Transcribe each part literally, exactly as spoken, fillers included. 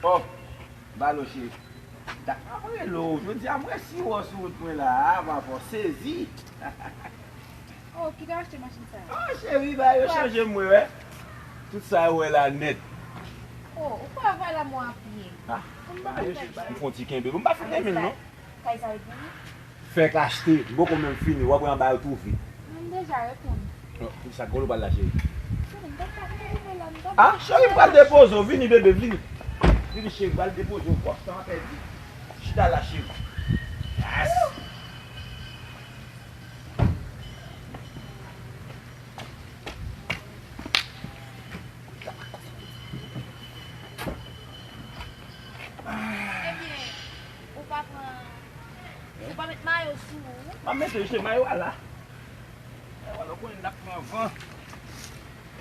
Oh, Balo cheri. Dak ap rele w. Jodi a m wè siwo sou wout mwen la a, papa, sezi. Oh, ki te achte machin sa a? Oh, cheri, ba yo chanje m, mwen wè. Tout sa yo wè la nèt. Oh, ou pa va la mwen apye. Ah, ba yo cheri, ba yo. M fon ti kenbe. Bon, m pa fin renmen l, non. Kay sa e pou ou? Fèk achte, m poko menm fini, w ap wè anba yo tou vit. M deja reponn. Non, sa golo pral la, cheri. Cheri, m t ap, m t ap rive la, m t ap... Ah, cheri, m pral depoze w, vini, bebe, vini. Vini, cheri, m pral depoze w, twòp tan pèdi. Chita la, cheri. Yes. Ebyen, ou pa pran, ou pa met mayo sou ou? M ap mete, se mayo a la. Wè, w konnen n ap pran van.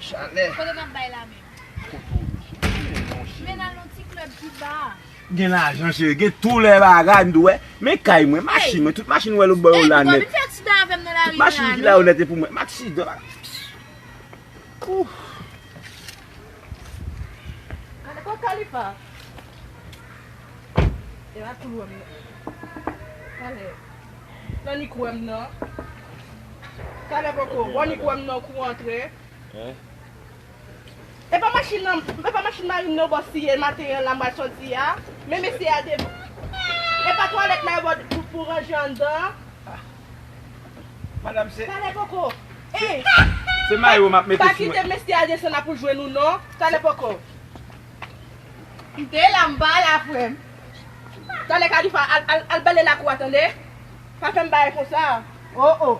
Chalè. Kote n ap bay la menm? Kote w ye, cheri? Men non, cheri. Men n al nan ti klèb pi ba. Gen lajan, cheri, gen tou lè bagay, m di w, wè. Men kay mwen, machin mwen, tout machin w wè lòt bò yo la nèt. Ey, ou pa vin fè aksidan avè m nan lari la, non? Tout machin ki la yo nèt, e pou mwen. M aksidan. Ouf. Gade kot Khalifa. E pa tou lwen m nan. Talè. Nan ni kwè m nan. Talè poko. Bon, ni kwè m nan kou antre. Hein? E pa machin nan, e pa machin mari m nan bòs li ye maten an la m pral sòti a. Men mesye a te... E pa twalèt la yo ba w pou, pou ranje anndan. Madanm, se... Talè poko. Ey! Se mayo m ap mete sou mwen. Pa kite mesye a desann la pou l jwenn ou non. Talè poko. M te la, m pa la, frè m. Talè Khalifa, al, al, al bale lakou a, tande? Pa fè m bagay konsa. Oh, oh.